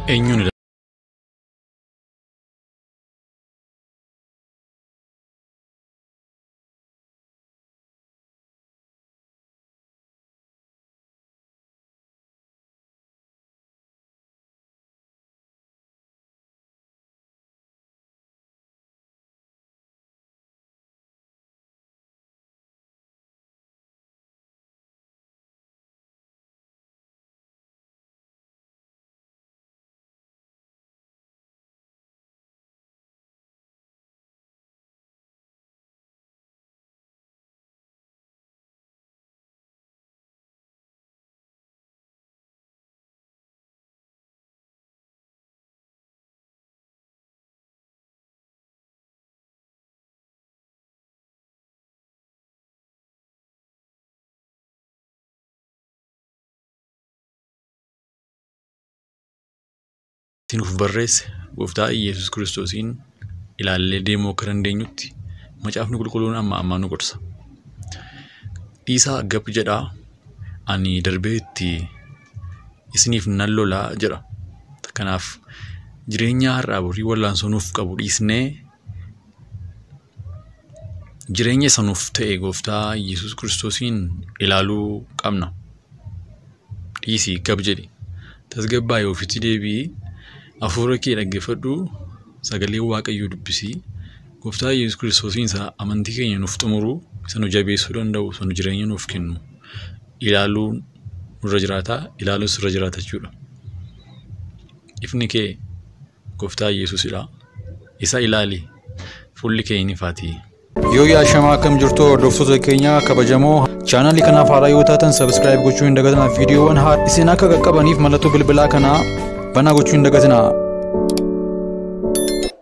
Eenyuun nuuf barreesse Gooftaa Iyyasuus Kiristoosiin ilaallee deemuu akka dandeenyutti Macaafni Qulqulluun amma ammaa nu gorsa. Dhiisaa gab jedhaa, ani darbee itti isiniif nan lolaa jedha. Kanaaf jireenya har'aa borii wallaansoo nuuf qabu dhiisnee jireenya isa nuuf ta'e Gooftaa Iyyasuus Kiristoosiin ilaaluu qabna. Dhiisii gab jedhi. Tasgabbaa'ii ofitti deebi'ii, hafuura kee dhaggeeffadhu, sagalee Waaqayyoo dubbisii. Gooftaa Iyyasuus Kiristoosiin isa amantii keenya nuuf xumuru, isa nu jabeessuu danda'u, isa nu jireenya nuuf kennu ilaaluun nurra jiraata, ilaaluus irra jiraata jechuudha. Ifni kee Gooftaa Iyyasuusidha. Isa ilaali. Fuulli kee hin ifaatii. Yoo yaashamaa akkam jirtu hordoftoota keenya kabajamoo, chaanalii kanaaf haaraa yoo taatan subscribe gochuu hin dagatinaa. Viidiyoowwan haaraa isin akka qaqqabaniif mallattoo bilbilaa kanaa banaa gochuu hin dagatinaa.